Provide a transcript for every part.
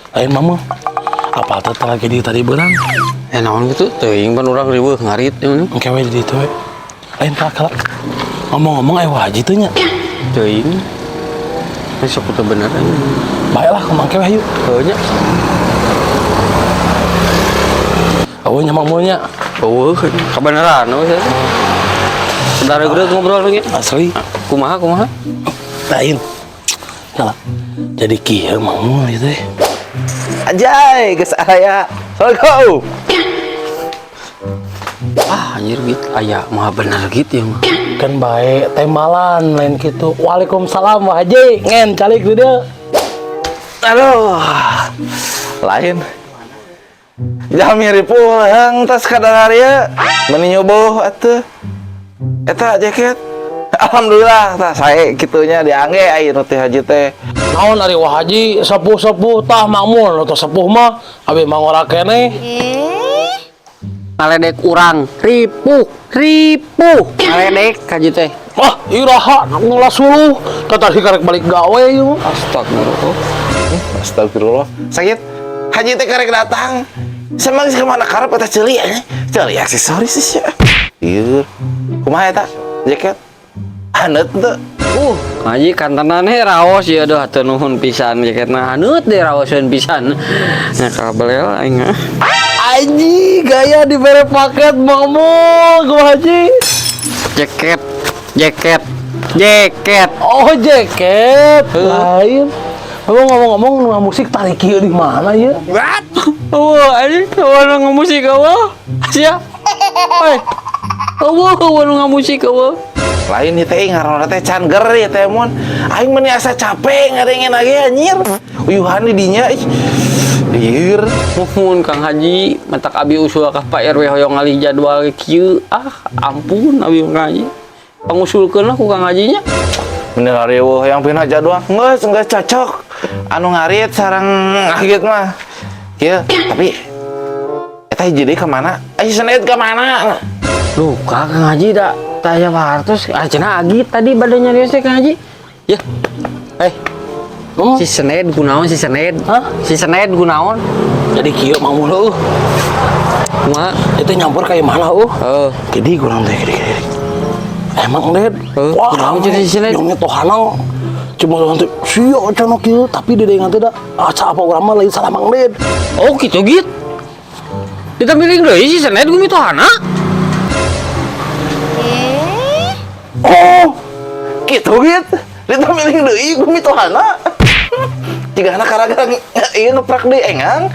Lain mama. Apal teh tragedi tadi beurang? Eh, naon gitu? Teuing pan urang riweuh ngarit ini. Engke we di ditu we. Lain kala ngomong-ngomong aya Haji teh nya. Teuing. Eh, sok teu bener anjing. Baiklah kumaha we hayu. Heuh nya. Eueuh nya Mang nya. Eueuh, kabeneran we sia. Saudara gede ngobrol ge. Asli. Kumaha kumaha? Lain. Kala. Jadi kieu Mang Mul ieu teh. Anjay, geus aya. Assalamualaikum. Ah, anjir gitu. Aya mah bener gitu ya mah. Kan baik tembalan lain gitu. Waalaikumsalam Wah Haji. Ngen calik di dieu. Aduh. Lain. Jami ripuh tas kadar ieu. Meuni nyoboh atuh. Eta jaket. Alhamdulillah tah sae kitunya diangge aya nu teh haji teh. Naon ari Wah Haji sepuh-sepuh tah Mang Mul nu sepuh mah abi mah ngora keneh. Ngaledek urang, ripuh, ripuh. Ngaledek kaji teh. Wah, iraha ngulas suluh. Tadi karek balik gawe ieu mah. Astagfirullah. Astagfirullah. Sakit. Haji teh karek datang. Sama geus kemana karep eta ceuli nya. Ceuli aksesoris sih sia. Ieu. Kumaha eta? Jaket. Haneut teu? Haji kantenan he raos ya aduh hatur nuhun pisan jaketna haneut deh raoseun pisan. Nya kabel aing ah. Aji gaya dibere paket Mang Mul, kumaha Haji? Jaket, jaket, jaket. Oh, jaket. Lain. Kamu ngomong-ngomong nu musik tarik ieu di mana ya? What? Oh, anjing, eueuh nu musik eueuh. Sia. Hei. Eueuh, eueuh nu musik eueuh. Lain ieu teh ngaranna teh can ger ieu teh mun. Aing meni asa capek ngadengin lagi anjir. Uyuhan di dinya ih. Lieur. Muhun Kang Haji, matak abi usul ka Pak RW hoyong ngalih jadwal kieu. Ah, ampun abi Kang Haji. Pangusulkeun lah ku Kang Haji nya. Bener riweuh yang pindah jadwal. Geus geus cocok. Anu ngarit sareng agit mah. Kieu, tapi eta hiji deui ka mana? Ai Senet ka mana? Duh, Kang Haji da taya wartos. Ah, cenah agit tadi bade nyarios teh Kang Haji. Ya. Eh, si Sened kunaon si Sened? Hah? Si Sened kunaon? Jadi kieu Mang Mul eueuh. Kumaha? Itu nyampur kayak mana eueuh? Heeh. Jadi kurang teh gede gede. Emang Ded, Heuh, wah kunaon jadi si Sened? Yang tohana cuma nanti sia cenah kieu, tapi dia teh da asa apa urang mah lain salah Mang Ded. Oh, gitu gitu. Ditampiling deui si Sened ku mitohana. Oh, gitu gitu. Ditampiling deui ku mitohana. Jigana karagara ieu ngeprak deui engang.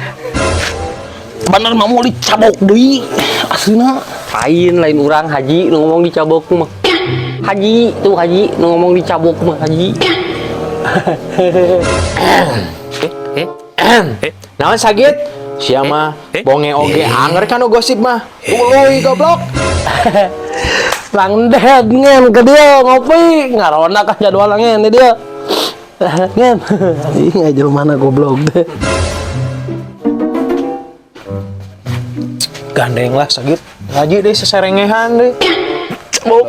Bener Mang Mul dicabok deui aslina. Lain lain urang Haji nu ngomong dicabok mah. Haji tuh Haji nu ngomong dicabok mah Haji. Naon sakit? Sia mah bonge oge anger kan gosip mah. Tuluy goblok. Lang Ded ngen ke dia ngopi ngarona kan jadwal ngen di dia. Ngen. Anjing aja mana goblok deh. Gandeng lah sakit. Ngaji deh seserengehan deh. Cabok.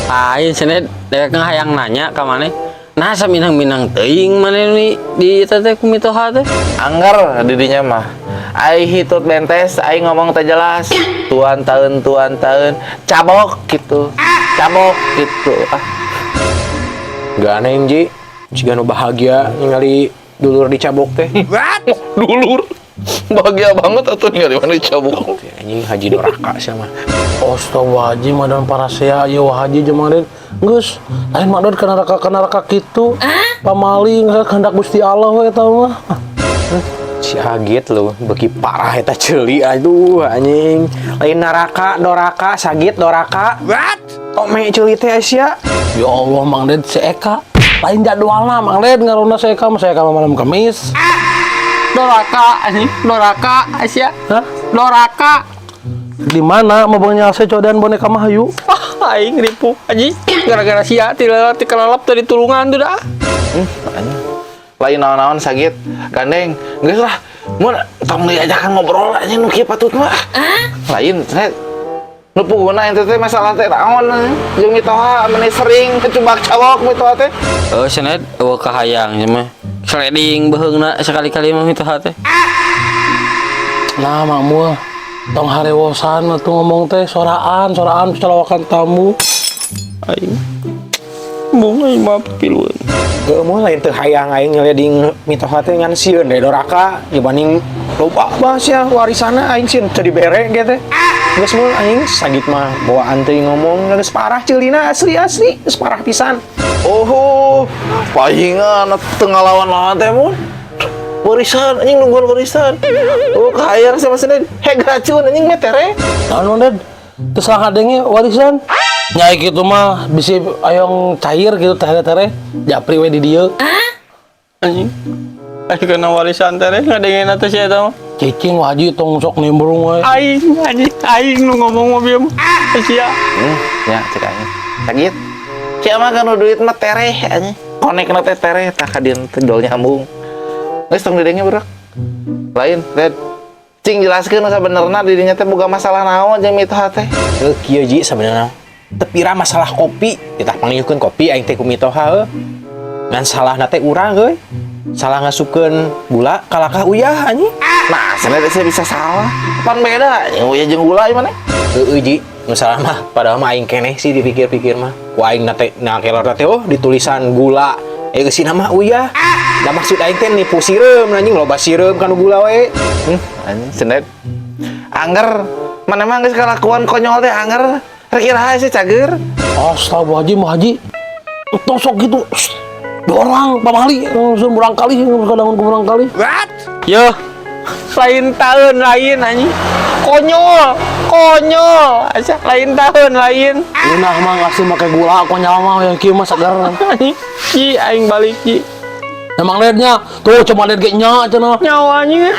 Lain Sened dewek hayang nanya ka maneh. Nah, saminang-minang teuing maneh ni di eta teh ku mitoha teh. Angger didinya mah. Ai hitut bentes, ai ngomong teh jelas. Tuan tahun tuan tahun cabok gitu. Cabok gitu. Ah, Gandeng ji. Jiga nu bahagia ningali dulur dicabok teh. Dulur. Bahagia banget atuh ningali mana dicabok. Anjing haji doraka sia mah. Astagfirullah Haji madan parasea ieu Wah Haji jeung Mang Ded. Geus, lain Mang Ded kana neraka kitu. Pamaling kehendak Gusti Allah we eta mah. Si Agit lu beki parah eta ceuli aduh anjing. Lain neraka doraka sagit doraka. What? Ome ceuli teh sia. Ya Allah Mang Ded si Eka. Lain jadwalna Mang Ded ngarona si Eka mah si Eka mah malam Kamis. Doraka anjing, doraka sia. Hah? Doraka. Di mana mau bang nyalse codan boneka mah hayu? Ah, aing ripuh anjing. Gara-gara sia ti kelelep tadi tulungan tuh dah. Anjing. Lain naon-naon sagit. Gandeng. Geus lah. Mun tong diajakan ngobrol anjing nu kieu patut mah. Lain, Senet. Nu puguna ente teh masalah teh naon jeung mitoha meni sering kecubak cawok mitoha teh. Oh, Sened eueuh kahayang nya mah. Sliding beuheungna sekali-kali mah mitoha teh. Nah, Makmul, tong harewosan atuh ngomong teh soraan, soraan celawakan tamu. Aing. Mung aing mah piluan. Heueuh mah lain teu hayang aing nyeleding mitoha teh ngan sieun deui doraka dibanding loba bahas ya warisana aing sieun teu dibere ge teh. Geus mul aing sagit mah bawaan teuing ngomong geus parah ceulina asli asli geus parah pisan. Oh, pahingan teu ngalawan-lawan teh mun. Warisan anjing nungguan warisan. Oh, kahayang sama Sened. Heg racun anjing mah tere. Naon Ded? Terus ngadenge warisan. Nyai kitu mah bisi ayong cair gitu tere-tere japri we di dieu. Anjing. Aing kena warisan teh ngadengena teh si eta mah. Cicing Wah Haji tong sok nimbrung we. Aing anjing aing nu ngomong mah bieu mah. Sia. Ya cek aing. Sakit. Sia mah kan duit mah tereh anjing. Konekna teh tereh tah ka dieu teh dol nyambung. Geus tong didenge budak. Lain, Ded. Cing jelaskeun sabenerna di dinya teh boga masalah naon jeung mitoha teh. Heuh kieu ji sabenerna. Teu pira masalah kopi, ditah pangiukeun kopi aing teh ku mitoha heuh. Ngan salahna teh urang euy. Salah ngasupkeun gula kalakah uyah anjing. Nah, sebenarnya saya bisa salah. Pan beda, yang uyah jeung gula ieu maneh. Heueuh ji, nu salah mah padahal mah aing keneh sih dipikir-pikir mah. Ku aing na teh na kelor teh oh ditulisan gula. Eh geusina mah uyah. Da maksud aing teh nipu sireum anjing loba sireum kanu gula we. Anjing senet. Angger, maneh mah geus kalakuan konyol teh angger. Rek iraha sih cager. Astaga Bu Haji, Bu Haji. Tong sok gitu. Dorang pamali langsung burang kali kadang ku burang kali. Yo. Lain tahun lain anjing. Konyol, konyol. Asa lain tahun lain. Lunah mah ngasih make gula konyol mah yang kieu mah seger. Anjing. Ki aing balik ki. Emang lednya tuh cuma led ge nya cenah. Nyawa anjing.